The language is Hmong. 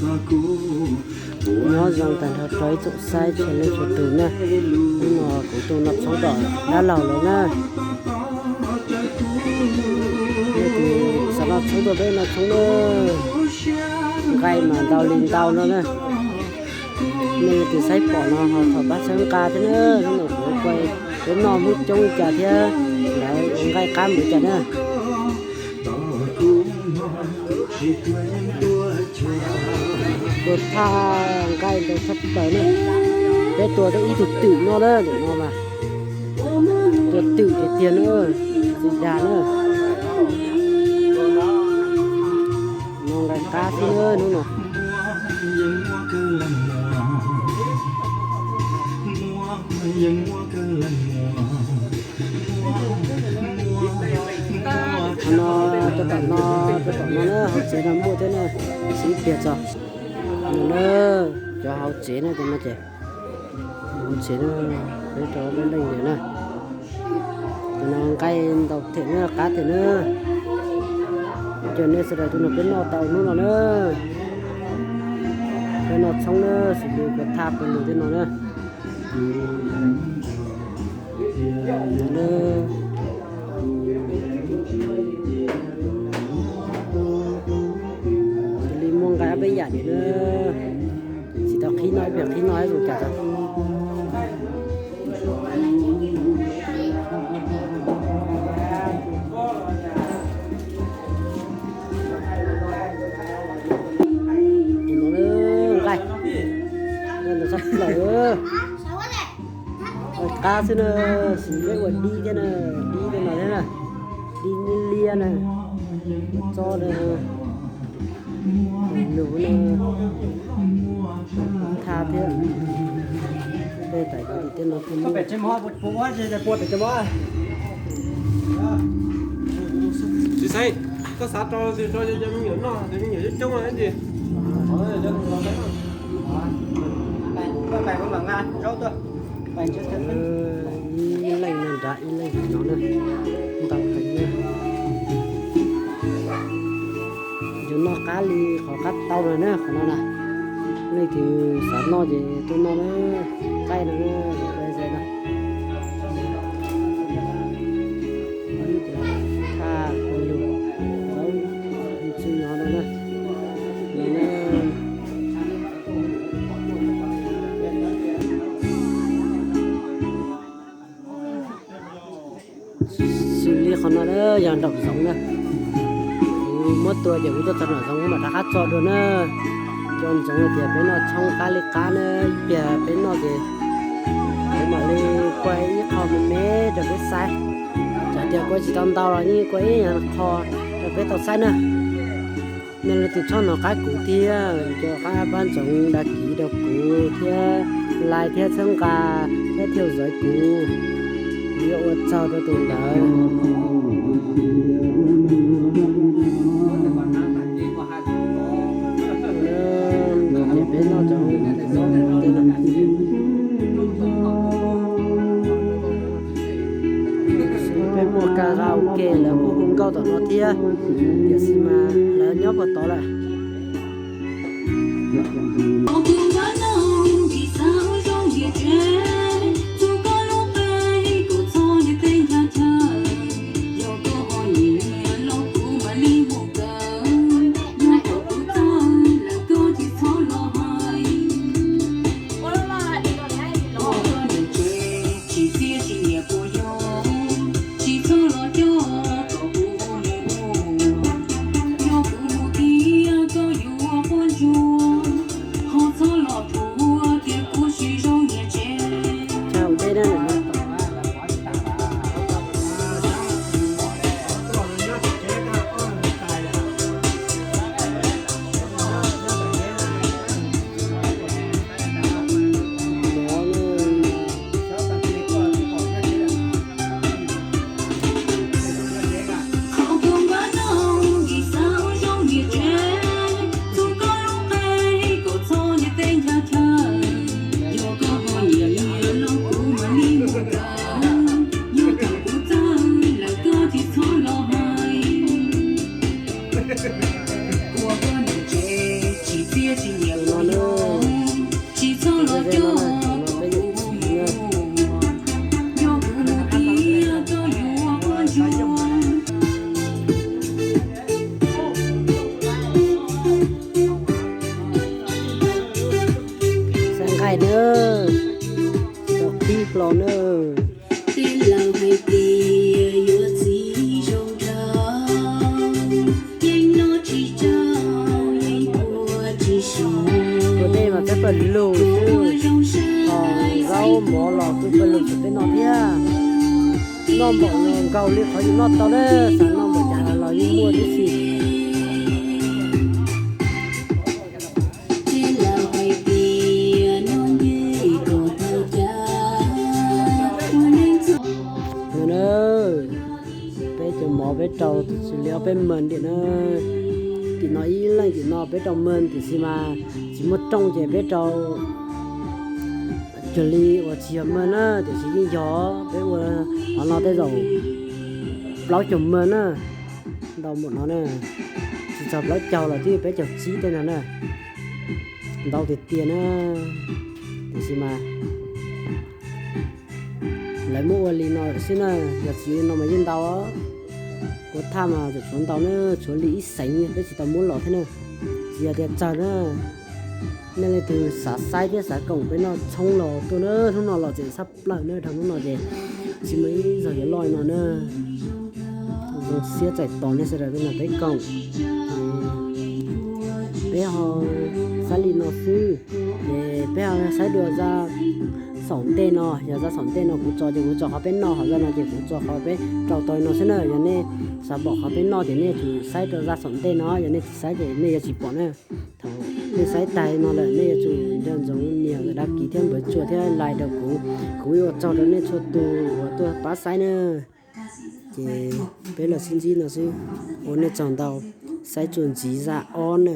Nyob zoo tag nrho rau ib tsoom saib txhua leej txhua tus na. Hnub no kuv tuaj noj tshoob tom dab laug lawm na. Leej twg xav noj tshoob tuaj peb noj tshoob na. Nqaij mas ntau li ntau no na. Nej leej twg saib pom no ho thov pab txhawb nqa thiab na. Hnub no kuv ua peb noj Hmoob coob li cas thiab lawv ua nqaij qab npaum li cas na. Tua thaj nqaij ntau tshaj plaws na. Peb tua tau ib tug twm no na, ntawm no mas tua twm tiag tiag na, txiv dag na. No nqaij qab xwb na hnub no. Qhov no, rau tom no, rau tom no na, hauv tsev no muaj thiab na, xib pliag txog. No na, cov hauv tsev na, cov no ces hauv tsev na, peb rau leej leej na. Cov no nqaij ntau thiab na, qab thiab na. Cov nej sawv daws tuaj nrog peb noj tau hnub no na. Peb noj tshoob na, xws li kua thaj pawg lug tej no na. Cia li muaj nqaij ob peb yam li na. Tsis tau qhib noj, ib pliag qhib noj ib zoo cas tau. Nqaij, nqaij ntau tshaj plaws. Nqaij qab xwb na, sim peb ua dib thiab na, dib tej no thiab na, dib liab liab na, ua tsob na, lus na, thaj thiab. Tej tais tim tej no thiab. Tsis xav, koj xav rau, rau cov me nyuam noj, cov me nyuam coob coob. Ib leej no nrad ib leej no na, ntau heev na. Yus noj qab li qhov qab tau no na, qhov no na. Leej twg xav noj ces tuaj noj na, nqaij no na, nqaij no. Thaj lug, zaub ntxwv no na. Xws li qhov no na yog nraum zoov na. Kuv muab tua ces kuv tuaj txog nraum zoov mam rov qab tso dua na. Cov ntsoov hais tias peb noj tshoob qab li qab na, ib pliag peb noj ces kuv mam li kua ib qho me me rau peb saib. Txawm tias kua tsis tau ntau los yeej kua ib nyuag qho rau peb tau saib na. Nej leej twg txhob hnov qab kuv thiab, nco qab pab ntsoov đăng ký rau kuv thiab, like thiab txhawb nqa thiab theo dõi kuv, kuv yuav ua tsaug rau tus ntawd. Peb noj cov, peb muaj karaoke lawv kuj hu nkauj tom no thiab, tiam sis mas lawv nyob puag tod lawm. Teb pawg lug xwb, zaub mov los kuj pawg lug xwb peb noj thiab. Noj npaum no nkaus li qhov yus noj tau na, xav noj npaum cas los yeej muaj tib si. Peb cov mov peb rau tsis li ob peb mees diam na. Tim no ib leej tim no peb rau mees tiam sis mas tsis muaj rooj ces peb rau cuag li uas tsis yog mees na, tiam sis yeej yog peb ua qhov no tej zaum plaub caug mees na. Ntau npaum no na, tsis txog plaub caug los twb peb caug tsib tej no na. Ntau tiag tiag na, tiam sis mas lawv muab ua li no lawm xwb na, yog tsis li no mas yeej ntau. Kuv thaj mas tseem tshuav ntau na, tshuav li ib xeev peb tsis tau muab los thiab na. Tsis yog tias tsawg na, nej leej twg xav saib thiab xav koom peb noj tshoob los tuaj na, hnub no los tseem tshaj plaws na, dhau hnub no ces tsis muaj ib zaug yuav loj no na. Zoo siab txais tos nej sawv daws tuaj nrog peb koom. Peb ho saib li no xwb, ces peb ho saib dua zaj saum ntej no, yog zaj saum ntej no kuv tso ces kuv tso qhov peb noj, hos zaj no ces kuv tso qhov peb rau tau no xwb na. Yog nej xav pom qhov peb noj ces nej yuav tsum saib rau zaj saum ntej no, yog nej tsis saib ces nej yuav tsis pom na. Thaum nej saib tas no lawm nej yuav tsum nco ntsoov nias lub dag kis thiab npawv tsuas thiab like rau kuv, kuv yuav ua tsaug rau nej txhua tus uas tuaj pab saib na. Ces peb los sib ntsib no xwb, ua nej tsaug ntau, saib txuas ntxiv zaj ob na.